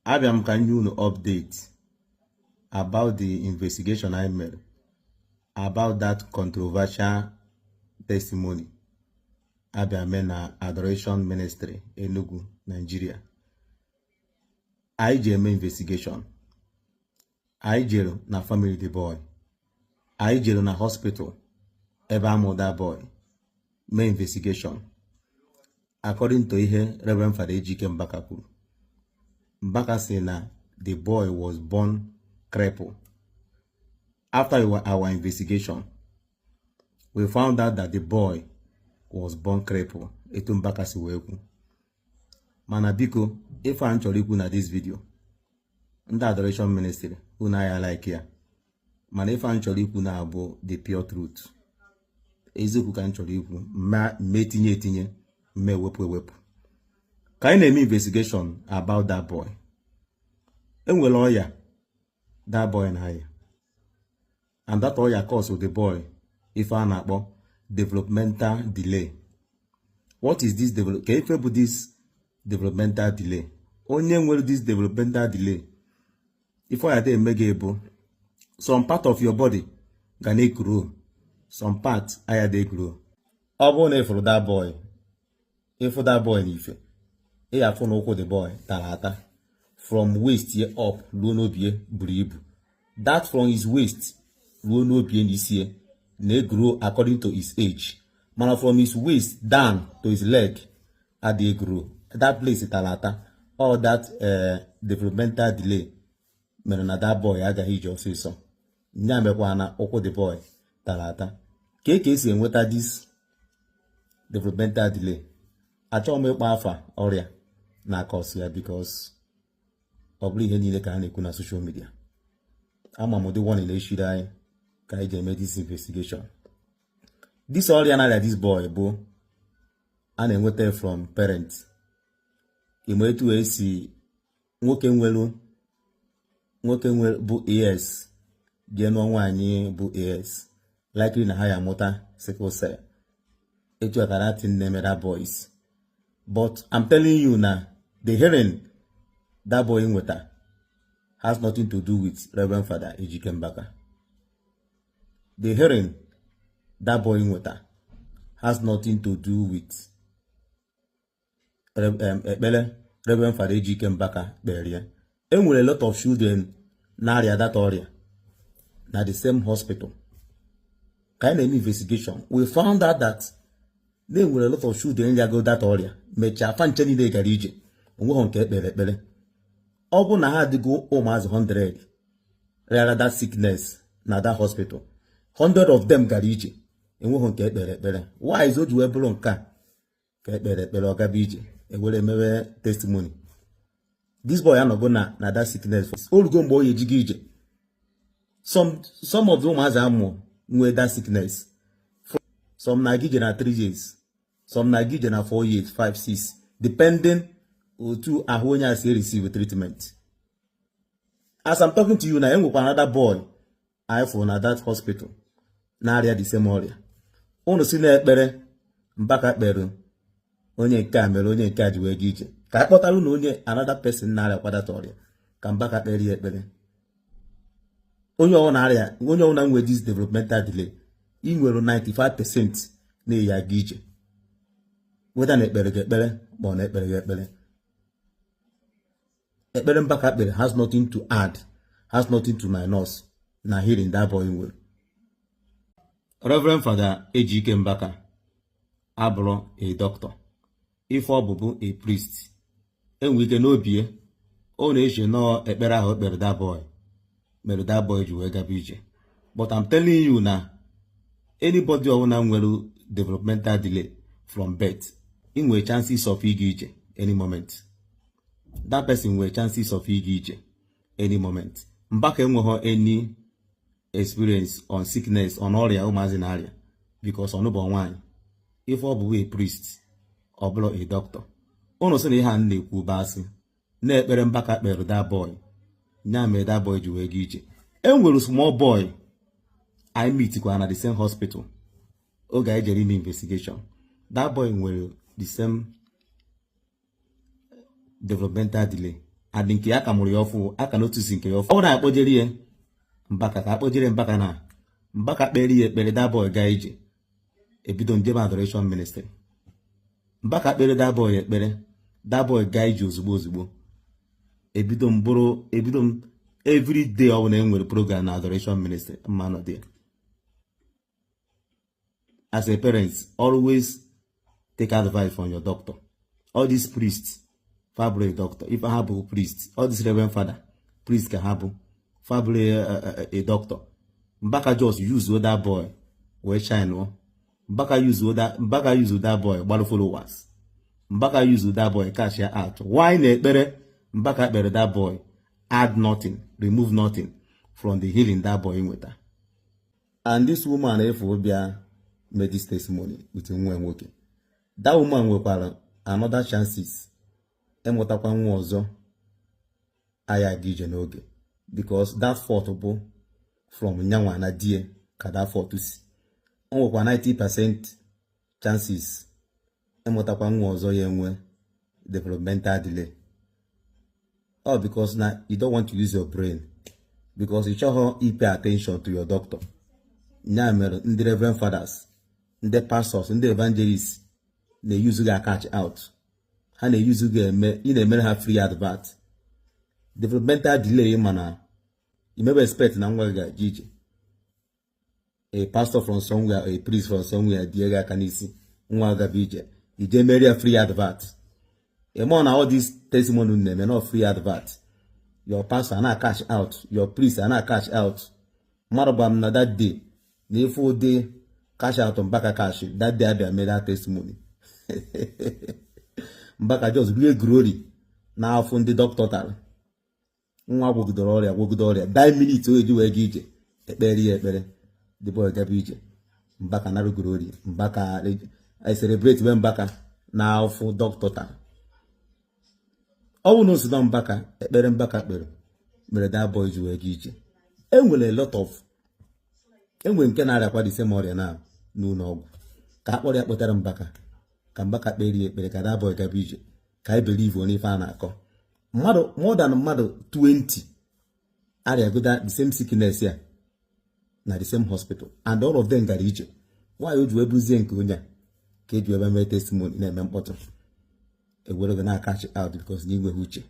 Abịa m ka nye unu update about the investigation I mere about that controversial testimony abịa mee na Adoration Ministry, Enugu, Nigeria. Anyị ji eme investigation. Anyị jere na family the boy, anyị jere na hospital ebe amụ that boy mee investigation. According to ihe Reverend Father Ejike Mbaka kwuru, Mbaka sị na the boy was born crippled. After our investigation, we found out that the boy was born crippled, etu Mbaka si wee kwu. Mana biko, ife a m chọrọ ikwu na this video, ndị Adoration Ministry, unu aya like ya, mana ife a m chọrọ ikwu na abụ the pure truth, eziokwu ka m chọrọ ikwu. Mme etinye etinye, mme ewepụ ewepụ. Ka anyị na-eme investigation about that boy, enwere ọya that boy na-aya, and that ọya cause the boy ife a na-akpọ developmental delay. What is this develop? Ka ife bụ this developmental delay? Onye nwere this developmental delay, ife ọya dị eme gị bụ some part of your body ga na-grow, some part aya dị grow. Ọ bụrụ na ịfụrụ that boy, ịfụ that boy n'ife, ị ga-afụ na ụkwụ the boy tara ata from waist ye up ruo n'obi buru ibu. That from his waist ruo n'obi n'isi ya na-egrow according to his age, mana from his waist down to his leg adịghị grow. That place tara ata. All that developmental delay mere na that boy agaghị ije ọsịsọ. Nya mekwa na ụkwụ the boy tara ata. Ka esi enweta this developmental delay? Achọghị m ịkpọ afa ọrịa na-acause ya, because ọ bụrụ ihe niile ka a na-ekwu na social media. Ama m ụdị warning na-eshiri anyị ka anyị ji eme this investigation. This ọrịa na-arịa this boy bụ a na-enweta from parent. Ịma etu esi nwoke nwere, nwoke nwere bụ AS jee nụọ nwaanyị bụ AS, likely na ha ya amụta sickle cell. Etu a ka that thing na-eme that boys. But I'm telling you na the healing that boy nweta has nothing to do with Reverend Father Ejike Mbaka. The healing that boy nweta has nothing to do with ekpere Reverend Father Ejike Mbaka kpere ya. Enwere a lot of children na-arịa that ọrịa na the same hospital. Ka anyị na-eme investigation, we found out that na enwere a lot of children rịago that ọrịa, mechaa fa nche niile gara ije, onweghị nke ekpere ekpere. Ọ bụ na ha adịgo ụmụazị 100 rịara that sickness na that hospital, 100 of them gara ije, enweghị nke ekpere ekpere. Why o ji wee bụrụ nke a ka ekpere ekpere, ọ gaba ije, ewere mewe testimony? This boy anọgo na that sickness o rugo mgbe ọ ya ejigo ije. Some of the ụmụazị amụ nwee that sickness, some na-aga ije na 3 years, some na-aga ije na 4 years, 5, 6, depending otu ahụ onye a si receive treatment. As I'm talking to you na, enwekwa another boy anyị fụrụ na that hospital na-arịa the same ọrịa. Unu si na-ekpere Mbaka kpere onye nke a mere onye nke a ji wee gaa ije, ka a kpọtara unu onye another person na-arịakwa that ọrịa ka Mbaka kpere ya ekpere. Onye ọbụla arịa, onye ọbụla nwere this developmental delay, ị nwere 95% na-eyi aga ije, weda na ekpere gị ekpere ma ọ na ekpere gị ekpere. Ekpere Mbaka kpere has nothing to add, has nothing to minus na healing that boy nwere. Reverend Father Ejike Mbaka abụrụ a doctor. Ife ọ bụ bụ a priest. Enwere ike n'obi ya ọ na-eche nọọ ekpere ahụ o kpere that boy mere that boy ji wee gaba ije. But I'm telling you na anybody ọbụla nwere developmental delay from birth, ị nwere chances of ịga ije any moment. That person nwere chances of ịga ije any moment. Mbaka enweghị any experience on sickness, on ọrịa ụmụazị na-arịa, because ọnụbọ nwaanyị. Ife ọ bụ a priest, ọ bụla a doctor. Ụnụ sị na ihe a m na-ekwu bụ asị, na-ekpere Mbaka kpere that boy nya mere that boy ji wee gaa ije. E nwere small boy anyị meetikwa na the same hospital oge anyị jere ime investigation. That boy nwere the same developmental delay. Adị nke ya ka mụrụ ya ọfụ aka notice nke ya ọfụ. Ọ bụrụ na akpọjere ya Mbaka, ka akpọjere Mbaka na Mbaka kpere ya ekpere, that boy gaa ije, ebido njebe adoration ministry. Mbaka kpere that boy ekpere, that boy gaa ije ozugbo ozugbo, ebido m bụrụ ebido m every day ọ bụla e nwere program na adoration ministry, mma nọ there. As a parent, always take advice from your doctor. All these priests fabụrụ a doctor, if ha bụ priest, all these reverend father, priest ka ha bụ, fabụrụ a doctor. Mbaka just use that boy wee shine o. Mbaka use that boy gbarụ followers. Mbaka use that boy cash ya out. Why? Na ekpere Mbaka kpere that boy add nothing, remove nothing from the healing that boy nweta. And this woman efu bịa mee this testimony with nwa nwoke, that woman nwekwara another chances ịmụtakwa nwa ọzọ aya aga ije n'oge, because that fault bụ from nyanwa na die ka that fault si. O nwekwa 90% chances ịmụtakwa nwa ọzọ ya enwe developmental delay, all because na you don't want to use your brain, because ị chọghọ i pay attention to your doctor. Ya mere ndị reverend fathers, ndị pastors, ndị evangelists na-eyuzu gị catch out. Ha na-eyuzu gị eme ị na-emere ha free advert. Developmental delay, mana imebe expect na nwa gị ga-eje ije, a pastor from somewhere, a priest from somewhere die gị aka n'isi, nwa gaba ije, ije mere ya free advert. Ịmụ na all this testimony na-eme no free advert. Your pastor na cash out, your priest na cash out. Mmadụ gwa m na that day na ife ụdị cash out Mbaka cash that day abịa mee that testimony, Mbaka just rie glory n'afọ ndị dọkịta tara. Nwa gwogidere ọrịa, gwogide ọrịa, die minute o eji wee ga ije, ekpere ya ekpere, the boy gaba ije. Mbaka nara glory. Mbaka I celebrate wee Mbaka n'afọ dọkịta tara. Ọ bụ na osi na Mbaka ekpere Mbaka kpere mere that boy ji wee ga ije. Enwere a lot of enwere nke na-arịakwa the same ọrịa na n'ụlọ ọgwụ, ka a kpọrọ ya kpọtara Mbaka, ka Mbaka kpere ya ekpere, ka that boy gaba ije, ka anyị believe n'ife a na-akọ. Mmadụ more than mmadụ 20 arịagoda the same sickness ya na the same hospital, and all of them gara ije. Nwaanyị o ji wee bụzie nke onye a ka eji ebe mee testimony na-eme mkpọtụ, ewere gị na-akachi out because na inweghị uche.